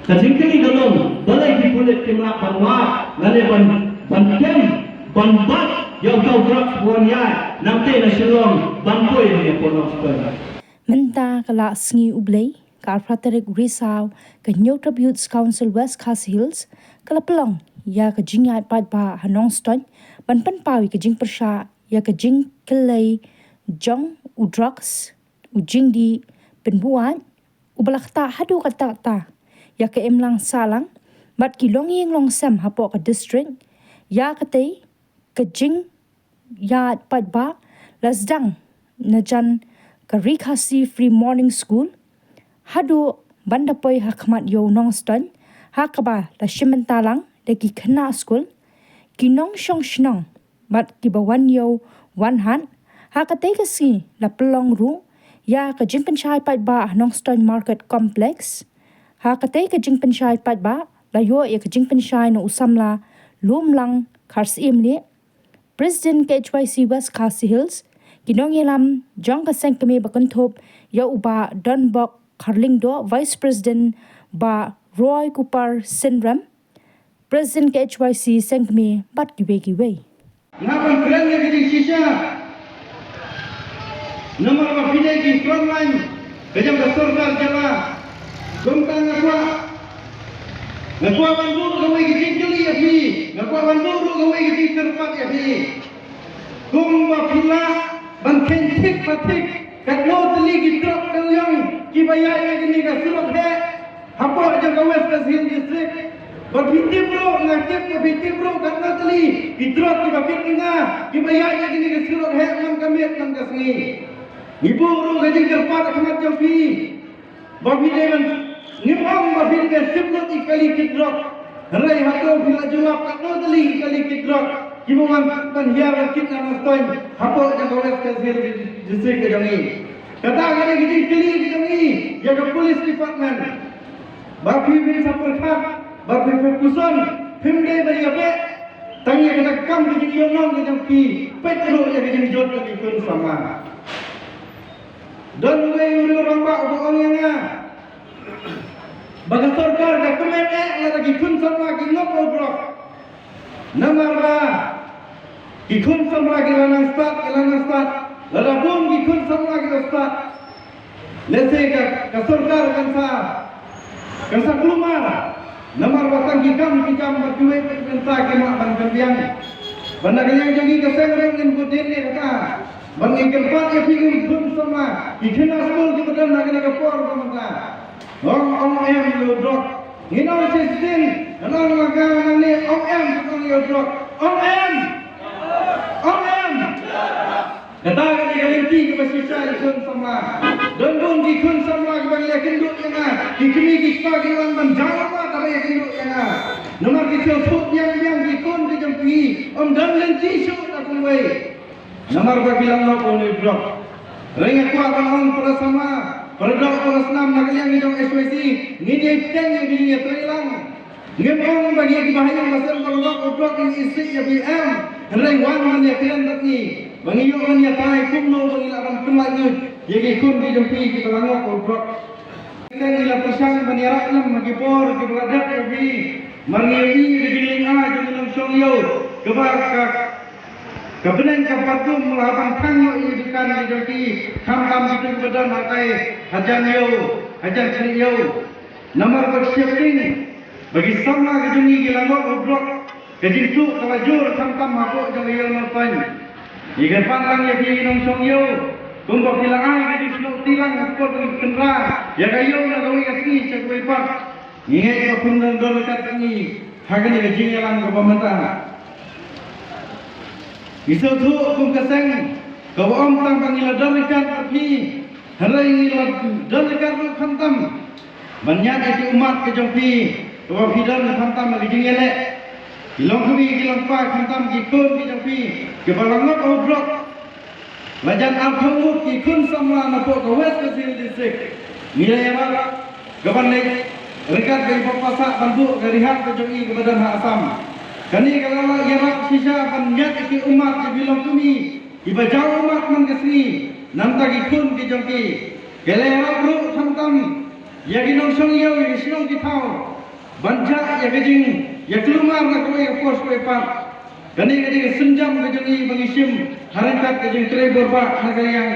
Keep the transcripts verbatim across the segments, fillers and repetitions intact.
Ka jingkylli ka long, balei ki pulit kim lah ban wad lane ban, ban kem, ban bat ïa uta u drugs ba wan ïaid nangtei na Shillong ban poi hapoh Nongstoiñ. Mynta ka la sngi U Blei, ka arphew tarik Risaw, ka Hynñiewtrep Youth Council West Khasi Hills ka la pynlong ïa ka jingïaid paidbah ha Nongstoiñ ban pynpaw ïa ka jingpyrshah ïa ka jingkylli jong u drugs, u jingdih pynbuaid uba la ktah haduh katta katta ïa ka imlang sahlang bad ki longïing longsem hapoh ka district. Ïa katei ka jingïaid paidbah la sdang na jan ka Ri Khasi Free Morning School haduh ban da poi ha khmat ïew Nongstoiñ, ha kaba la shim bynta lang da ki khynnah skul, ki nongshong shnong bad kiba wan ïew wan hat. Ha katei ka sngi la pynlong ruh ïa ka jingpynshai paidbah ha Nongstoiñ Market Complex. Ha katei ka jingpynshai paidbah la ïoh ïa ka jingpynshai na u samla Lumlang Kharsyiemlieh, President K H Y C West Khasi Hills, ki nongïalam jong ka seng kmie ba kynthup ïa u Bah Donbok Kharlyngdoh, Vice President Bah Roy Kupar Synrem, President K H Y C seng kmie bad kiwei kiwei. Nga ban kren ïa ka jingshisha. Namar ba phi dei ki front line ka jong ka sorkar jylla. Kumta nga kwah, nga kwah ban buh kawei ka jingkylli ïa phi. Nga kwah ban buh ruh kawei ka jingkyrpad ïa phi. Kumba phi lah ban kheiñ thik ba thik katno tylli ki drok dewïong kiba ïaid ïa kane ka surok heh hapoh jong ka West Khasi Hills District. Ba phi tip ruh, nga tip ba phi tip ruh katno tylli ki drok kiba kit ïa nga kiba ïaid ïa kane ka surok heh man ka miet man ka sngi. Ngi buh ruh ka jingkyrpad ha khmat jong phi. Ba phi dei ban, ngim ong ba phi dei ban tip lut ïa ki kali ki drok. Hynrei hato phi la jubab katno tylli ki kali ki drok kiba wan ban hiar ban kit na Nongstoiñ hapoh jong ka West Khasi Hills District ka jong ngi. Kata ka dei ka jingkylli ka jong ngi ïa ka Police Department. Ba phi phin sa pyrkhat, ba phi phin puson, phim dei ban ïa beh tang ïa kata ka kam ka jingïohnong ka jong phi. Peit ruh ïa ka jingjot ka jong ki khun samla. Don uwei u riew rangbah uba ong ïa nga ba ka sorkar ka kmen eh lada ki khun samla ki ngop ïa u drok. Namar ba ki khun samla ki la nang stad, ki la nang stad. Lada bun ki khun samla ki la stad, lehse ka, ka sorkar kan sa, kan sa kulmar. Namar ba tang ki kam ki jam bad kiwei pat ki bynta kim lah ban pynbiang. Bad na ka liang jong ngi ka seng ruh ngin bud dien ïa kata. Bad ngi kyrpad ïa phi ki khun samla, ki khynnah skul kiba don ha kane ka por ba mynta. Ong, ong em ïa u drok. Ngin ong shisien, ngin ong lyngkha nangne, ong em, ngin ong ïa u drok. Ong em. Ong em. Kata ka dei ka lynti kaba shisha ki khun samla. Don bun ki khun samla kiba ngi ïakynduh ïa nga. Ki kmie ki kpa ki wan ban jaw ummat haba ïakynduh ïa nga. Namar ki sngewthuh biang biang ki khun ki jong phi. Ym don lynti shuh da kumwei. Namar ba ki la ngop ïa une u drok. Hynrei nga kwah ban ong para samla, para doh, para snam na ka liang jong H Y C, ngin ïai bteng ïa ka jingïatreilang. Ngim ong ba ngi kiba ha ïing ba sem ba la ngop ïa u drok ngin isih ïa phi, em. Hynrei wan ban ïakren bad ngi ba ngin ïoh ban ïatai kumno ba ngin lah ban pynlait ïa ki khun ki jong phi kiba la ngop ïa u drok. Ngi la pyrshang ban ïarap lem ha ki por kiba la dep ïa phi. Mar ngi ïohi ïa ka jinglyngngoh jong ki nongshong ïew kaba ka, ka bneng ka pat dum la ban thang ïoh ïa ki dukan ki jong ki, khamtam kito kiba don hatai hajan ïew, hajan khlieh ïew. Namar ba shifting ba ki samla ki jong ngi ki la ngop ïa u drok. Ka jingtuh ka la jur khamtam hapoh jong ka ïew Nongstoiñ. Ngi kyrpad lang ïa phi ki nongshong ïew, kumba phi la ai ka jingsnoh kti lang ha ka por ba ngi kynrad ïa ka ïew na kawei ka sngi sha kawei pat. Ngi ngeit ba phin don ryngkat bad ngi ha kane ka jingïalang kaba mynta. Ngi sngewthuh kum ka seng kaba ym tang ba ngi la don ryngkat bad phi, hynrei ngi la don ryngkat ruh khamtam ban ñiad ïa ki ummat ka jong phi, kaba phi don khamtam ha ka jingïaleh. Ki longkmie ki longkpa khamtam ki khun ki jong phi kiba la ngop ha u drok. La jan arphew ngut ki khun samla napoh ka West Khasi Hills District. Ngi la ïarap ka ban leit ryngkat bad i Bah Passah ban buh ka rehab ka jong i kaba don ha Assam. Kane ka la ïarap shisha ban ñiad ïa ki ummat ki longkmie kiba jaw ummat man ka sngi, namar ki khun ki jong ki. Ka la ïarap ruh khamtam ïa ki nongshong ïew, ïa ki shnong ki thaw. ban jah ïa ka jingïaklumar na kawei ka por sha kawei pat. Kane ka dei ka sienjam ka jong ngi ba ngi shim ha ryngkat ka jingtrei bor ba na ka liang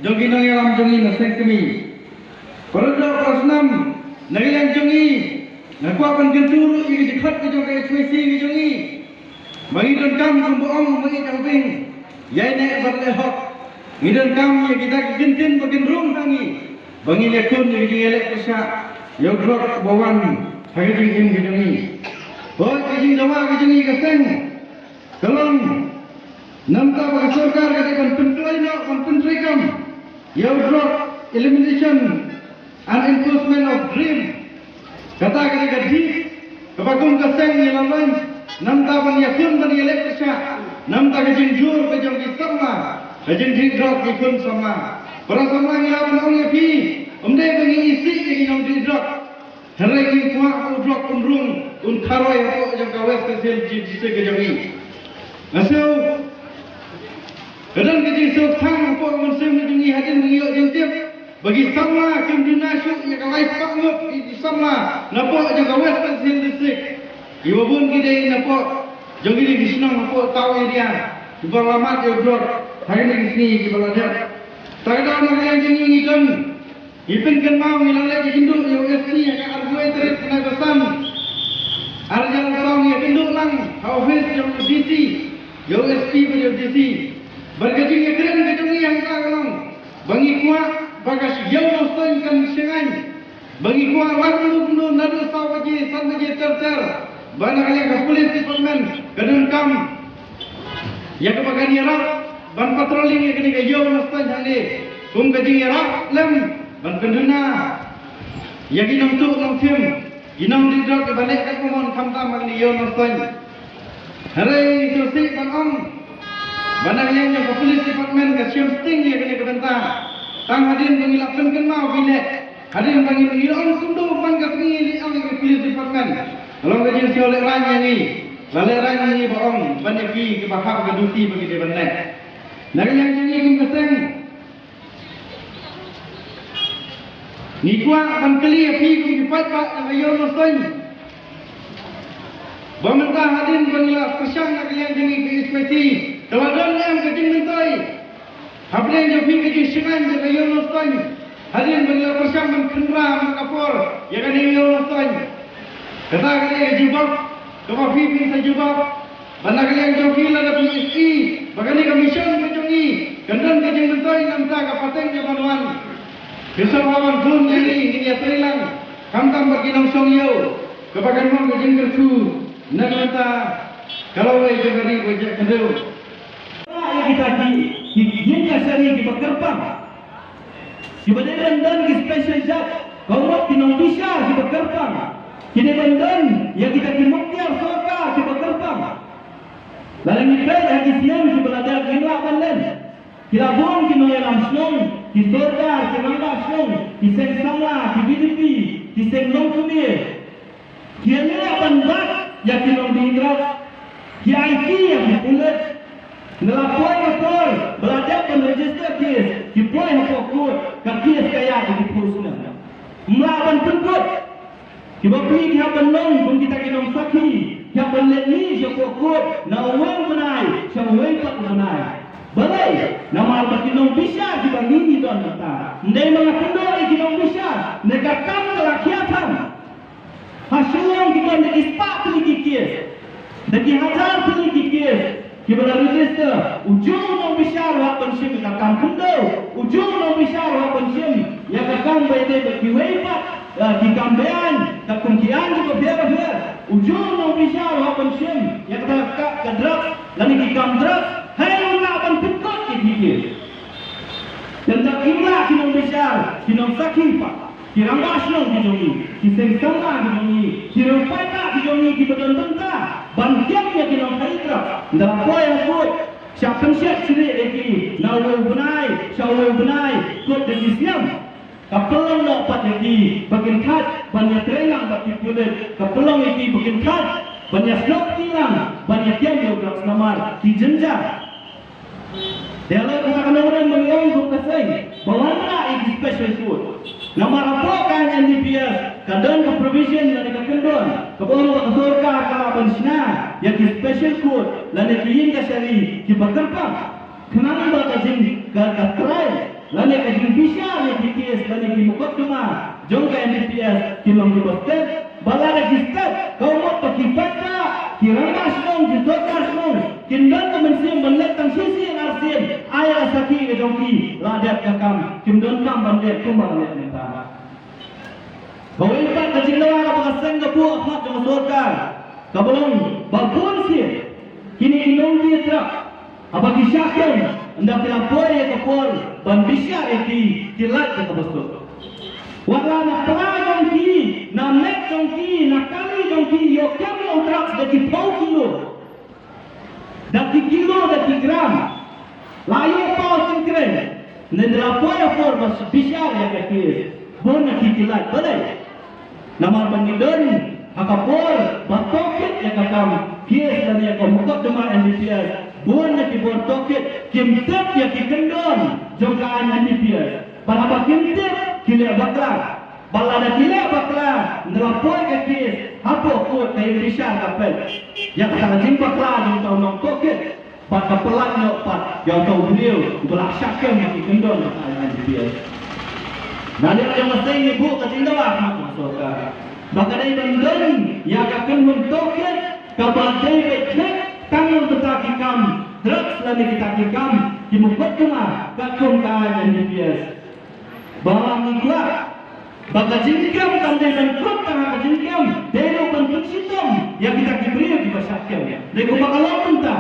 jong ki nongïalam jong ngi na seng kmie. Para doh para snam, na ka liang jong ngi nga kwah ban kyntu ruh ïa ka jingkhot ka jong ka H Y C ka jong ngi. Ba ngi donkam kum ba ong ba ngi dang bing ïa ine bad leh hok. Ngi donkam ïa kita ki ktien ba kin rung ha ngi ba ngin ïakhun ïa ka jingïaleh pyrshah ïa u drok ba wan ha ka jingim ka jong ngi. Hooid, ka jingdawa ka jong ngi ka seng ka long, namar ba ka sorkar ka dei ban pyntrei noh, ban pyntrei kam ïa u drok elimination and enforcement of DREAM. Kata ka dei ka dip kaba kum ka seng ngi la launch, namar ban ïakhun ban ïaleh pyrshah namar ka jingjur ka jong ki samla, ka jingdih drok ki khun samla. Para samla, ngi la ban ong ïa phi, ym dei ba ngi isih ïa ki nongdih drok. Hynrei ngi kwah ba u drok un rung, un kharoi hapoh jong ka West Khasi Hills District ka jong ngi. Nga sngew ka don ka jingsngewthuh hapoh ka mynsiem ka jong ngi hadien ba ngi ïoh jingtip ba ki samla kim duna shuh ïa ka lai spah ngut ki samla napoh jong ka West Khasi Hills District. Kiba bun ki dei napoh jong kine ki shnong hapoh Taw area kiba la mad ïa u drok ha kine ki sngi kiba la dep. Te ka daw na ka liang jong ngi ngi don, ngi pynkynmaw, ngi la leit ïakynduh ïa u S P ha ka arphew wei tarik u bnai ba san, ar hajar arphew saw, ngi ïakynduh lang ha ophis jong u D C, ïa u S P bad ïa u D C. Bad ka jingïakren ka jong ngi hangta ka long ba ngi kwah ba ka Ïew Nongstoiñ kan shngaiñ, ba ngi kwah lada kumno kumno naduh saw baje, san baje ter ter, ba na ka liang ka police department ka donkam ïa kaba kan ïarap ban patrolling ïa kane ka Ïew Nongstoiñ hangne kum ka jingïarap lem ban pynduna ïa ki nongtuh nongthim, ki nongdih drok kiba leh kaba mon khamtam ha kane ka Ïew Nongstoiñ. Hynrei ngi sngewsih ban ong ba na ka liang jong ka police department ka shim sting ïa kane ka bynta. Tang hadien ba ngi la pynkynmaw, ngi leh, hadien ba ngi, ngi ong kumno man ka sngi ngi ong ïa ka police department, ka long ka jingsngew lehraiñ ïa ngi. La lehraiñ ïa ngi ba ong ban ïa ki kiba hap ka duty ba ki dei ban leh. Na ka liang jong ngi kum ka seng, ngi kwah ban kylli ïa phi kum ki paidbah jong ka Ïew Nongstoiñ, ba mynta hadien ba ngi la pyrshang na ka liang jong ngi ka H Y C, ka la don em ka jingmyntoi hapdeng jong phi ka jingshngaiñ jong ka Ïew Nongstoiñ? Hadien ba ngi la pyrshang ban khynra man ka por ïa kane ka Ïew Nongstoiñ, kata ka dei ka jubab kaba phi phin sa jubab. Ba na ka liang jong phi lada phi ïohi ba kane ka mission ka jong ngi kan don ka jingmyntoi na ka bynta ka pateng ka ban wan, phin sa hap ban khun ïa ngi, ngin ïatrei lang khamtam bad ki nongshong ïew kaba kan long ka jingkyrkhu na ka bynta ka lawei jong ka ri ka jaitbynriew. Ïa kita ki, ki ïing kashari kiba kyrpang, kiba dei ban don ki special judge, ka mut ki nongbishar kiba kyrpang, ki dei ban don ïa kita ki muktiar sorkar kiba kyrpang. Lada ngi peit ha ki snem kiba la dep, ngim lah ban len. Ki la bun ki nongïalam shnong, ki sorkar, ki rangbah shnong, ki seng samla, ki V D P, ki seng longkmie, ki ïaleh ban bat ïa ki nongdih drugs, ki aiti ïa ki pulit. Ngi la poi ha por ba la dep ban register case, ki poi hapoh court, ka case ka ïaid ïa ki phew snem. Ym lah ban pynkut. Kiba phi ki hap ban long kum kita ki nongsakhi, ki hap ban leit mih shapoh court na uwei u bnai sha uwei pat u bnai. Balei? Namar ba ki nongbishar kiba ngi ngi don mynta, ym dei ma nga kyndoh ïa ki nongbishar, ne ka kam ka la khia than. Ha Shillong ki don da ki spah tylli ki case, da ki hajar tylli ki case kiba la register. U jong u nongbishar u hap ban shim ïa ka kam khyndew, u jong u nongbishar u hap ban shim ïa ka kam ba ïadei bad kiwei pat, eh, ki kam beaiñ, katkum ki aiñ kiba pher bapher. U jong u nongbishar u hap ban shim ïa kata ka, ka drugs lane ki kam drugs. Hynrei u lah ban pynkut ïa ki case. Tang da kim lah ki nongbishar, ki nongsakhi pat, ki rangbah shnong ki jong ngi, ki seng samla ki jong ngi, ki rangbah ki jong ngi kiba don bynta ban kiam ïa ki nongkhaïi drugs, ynda la poi ha court, shah pynshet syrih ïa ki na uwei u bnai sha uwei u bnai, kut da ki snem. Ka pynlong noh pat ïa ki ba kin thait ban ïatrei lang bad ki pulit, ka pynlong ïa ki ba kin thait ban ïasnoh kti lang ban ïakiam ïa u drugs namar ki jynjar. Te ïa la kata ka nongrim ba ngi ong kum ka seng ba wanrah ïa ki special court. Namar hapoh ka N D P S ka don ka provision lane ka kyndon kaba ong ba ka sorkar ka lah ban shna ïa ki special court lane ki ïing kashari kiba kyrpang, khnang ba ka jing ka, ka trial lane ka jingbishar ïa ki case lane ki mukotduma jong ka N D P S kin long kiba stet. Ba lada ki stet, ka mut ba ki paidbah, ki rangbah shnong, ki sorkar shnong kin don ka mynsiem ban leit tang shisien arsien, ai la sakhi ka jong ki, la dep ka kam, kim donkam ban leit kumba la leit mynta. Kawei pat ka jingdawa kaba ka seng ka buh ha khmat jong ka sorkar, kaba long ba bun sien kine ki nongkit drugs haba ki shah kem, ynda ki la poi ïa ka por ban bishar ïa ki, ki lait da kaba suk. Wat la na pla jong ki, na met jong ki, na kali jong ki, ïoh kem ïa u drugs da ki phew kilo, da ki kilo, da ki gram. La ïoh paw tyngkreng, ne da la poi ïa por ba bishar ïa ka case, bun na ki ki lait. Balei? Namar ba ngi don ha ka bor ba tohkit ïa ka kam case lane ïa ka mukotduma N D P S, bun na ki bor tohkit kim tip ïa ki kyndon jong ka aiñ N D P S. Bad haba kim tip, ki leh bakla. Bad lada ki leh bakla, ynda la poi ka case hapoh court, ka ïingbishar ka peit ïa kata ka jingbakla jong uta u nongtohkit, bad ka pyllait noh pat ïa uta u briew uba la shah kem ha ki kyndon jong ka aiñ N D P S. Na liang jong ka seng ngi buh ka jingdawa ha ka sorkar ba ka dei ban don ïa ka kynhun tohkit kaba dei ban check tang na kita ki kam drugs lane kita ki kam ki mukotduma katkum ka aiñ N D P S. Ba ngi kwah ba ka jingkem kam dei ban kut tang ha ka jingkem, dei ruh ban pynshitom ïa kita ki briew kiba shah kem. Dei kumba ka long mynta,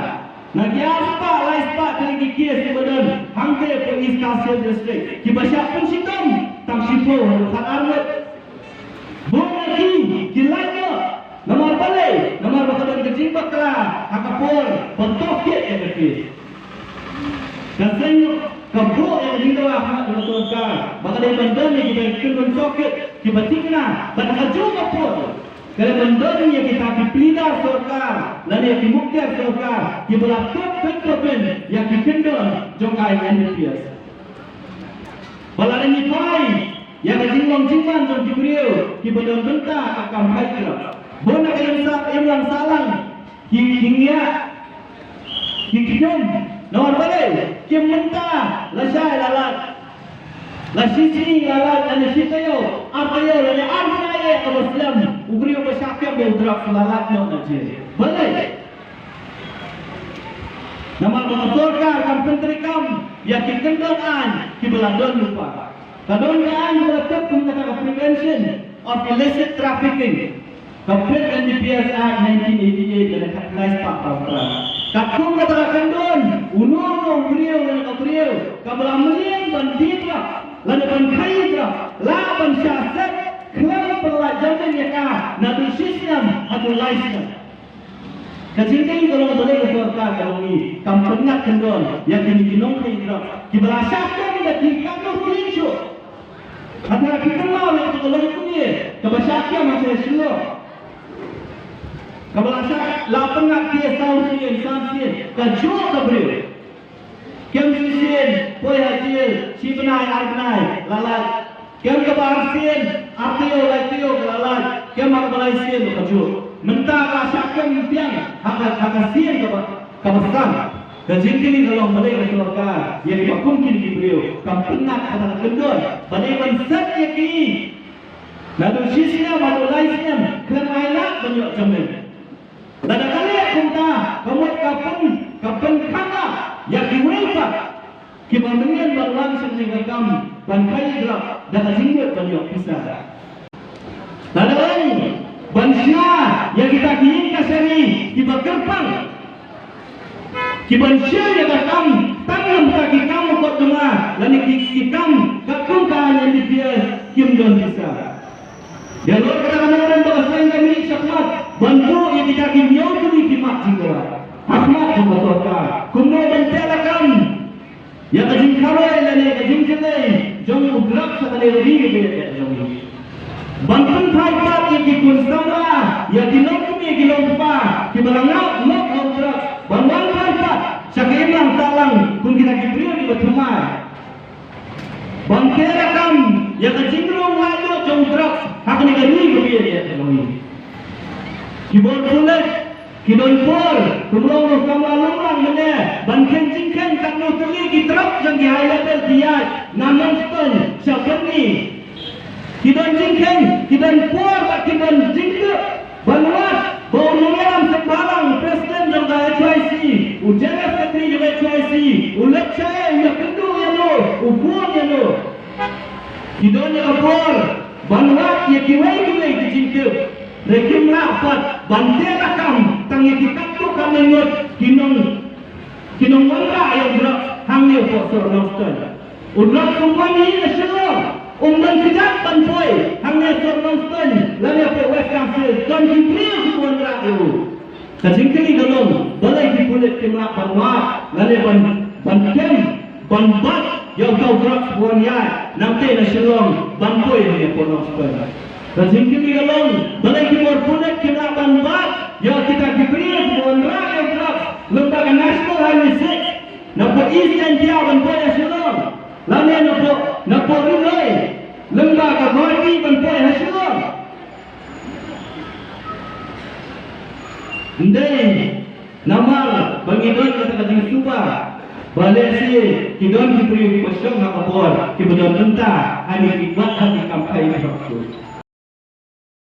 na ki arspah laispah tylli ki case kiba don hangtei ha East Khasi Hills District, kiba shah pynshitom tang shiphew haduh khatar ngut. Bun na ki ki lait noh. Namar balei? Namar ba ka don ka jingbakla ha ka por ba tohkit ïa ka case. Ka seng ka buh ïa ka jingdawa ha ka sorkar ba ka dei ban don ïa kiba kynhun tohkit kiba thikna, bad ha kajuh ka por ka dei ban don ïa kita ki pleader sorkar lane ïa ki muktiar sorkar kiba la tip pyn pyn ïa ki kyndon jong ka aiñ N D P S. Ba lada ngi phai ïa ka jinglong jingman jong ki briew kiba don bynta ha ka kam khaïi drugs, bun na ka imlang sahlang ki, ki ngiah, ki khñium. Namar balei? Kim mynta, lashai la lait, la shisngi la lait, lane shi taïew, ar taïew, lane ar bnai ïa kaba slem, u briew uba shah kem ïa u drugs la lait noh na jel. Balei? Namar ba ka sorkar kam pyntreikam ïa ki kyndon aiñ kiba la don lypa. Ka don ka aiñ ba la tip kum kata ka Prevention of Illicit Trafficking, ka Prep N D P S Act nineteen eighty-eight, lane khatkhyndai spah phra phra. Katkum kata ka kyndon, uno uno u briew lane ka briew kaba la mlien ban die drugs lane ban khaïi drugs, lah ban shah set khlem pynlait jamin ïa ka naduh shisnem haduh lai snem. Ka jingkylli ka long, balei ka sorkar ka long ngi kam pynngat kyndon ïa kine ki nongkhaïi drugs kiba la shah kem da ki katno sien shuh? Hata ki kynmaw ïa kata ka longkmie kaba shah kem ha Shillong, kaba la shah, la pynngat ki saw sien, san sien, kajuh ka briew. Kem shisien, poi ha jel shi bnai ar bnai, la lait. Kem kaba arsien, ar taïew lai taïew, la lait. Kem kaba laisien, kajuh. Mynta ka shah kem biang ha ka, ha ka sien kaba, kaba san. Ka jingkylli ka long, balei ka sorkar ïa kiba kum kine ki briew kam pynngat kata ka kyndon ba dei ban set ïa ki naduh shisnem haduh laisnem, khlem ailad ban ïoh jamin. Lada ka leh kumta, ka mut ka pyn, ka pynkhana ïa kiwei pat kiba mynnin ban wan sha kane ka kam ban khaïi drugs da ka jingmut ban ïoh pisa. Lada ong ban shna ïa kita ki ïing kashari kiba kyrpang, kiban shim ïa ka kam tang na bynta ki kam mukotduma lane ki, ki kam katkum ka aiñ N D P S, kim don pisa. Ïa lor kata ka nongrim ba ka seng ka mih shakhmat ban buh ïa kita ki hynñiew tylli ki mat jingdawa ha khmat jong ka sorkar, kumno ban teh lakam ïa ka jingkharoi lane ka jingjyllei jong u drugs ha kane ka ri kaba ïaid jong ngi. Ban pynphai pat ïa ki khun samla, ïa ki longkmie ki longkpa kiba la ngap lok lok drugs, ban wanphai pat sha ka imlang sahlang kum kita ki briew kiba thymmai. Ban teh lakam ïa ka jingru Ki bor pulit ki don por, kumno u samla lumlang mynne ban kheiñ jingkheiñ katno tylli ki truck jong ki high level ki ïaid na Nongstoiñ sha Pyrni. Ki don jingkheiñ, ki don por bad ki don jingtip ban wad ba u nongïalam seng bhalang, president jong ka H Y C, u general secretary jong ka H Y C, u leit shaei, u ïakynduh ïano, u phone ïano. Ki don ïa ka bor ban wad ïa kiwei kiwei ki jingtip. Hynrei kim lah pat ban teh lakam tang ïa ki katto katne ngut ki nong, ki nongwanrah ïa u drok hangne hapoh sor Nongstoiñ. U drok u wan hi na Shillong, um don kjat ban poi hangne sor Nongstoiñ lane hapoh West Khasi, don ki briew ki wanrah ïa u. Ka jingkylli ka long, balei ki pulit kim lah ban wad lane ban, ban kem, ban bat ïa uta u drok ba wan ïaid nangtei na Shillong ban poi hangne hapoh Nongstoiñ? Ka jingkylli ka long, balei ki bor pulit kim lah ban bat ïa kita ki briew ba wanrah ïa u drok lyngba ka National Highway six napoh East Jaintia ban poi ha Shillong, lane napoh, napoh Ri Bhoi lyngba ka Guwahati ban poi ha Shillong? Ym dei namar ba ngi don kata ka jingsuba ba lehse ki don ki briew kiba shong ha ka bor kiba don bynta ha kine ki, wat ha ki kam khaïi drok shuh.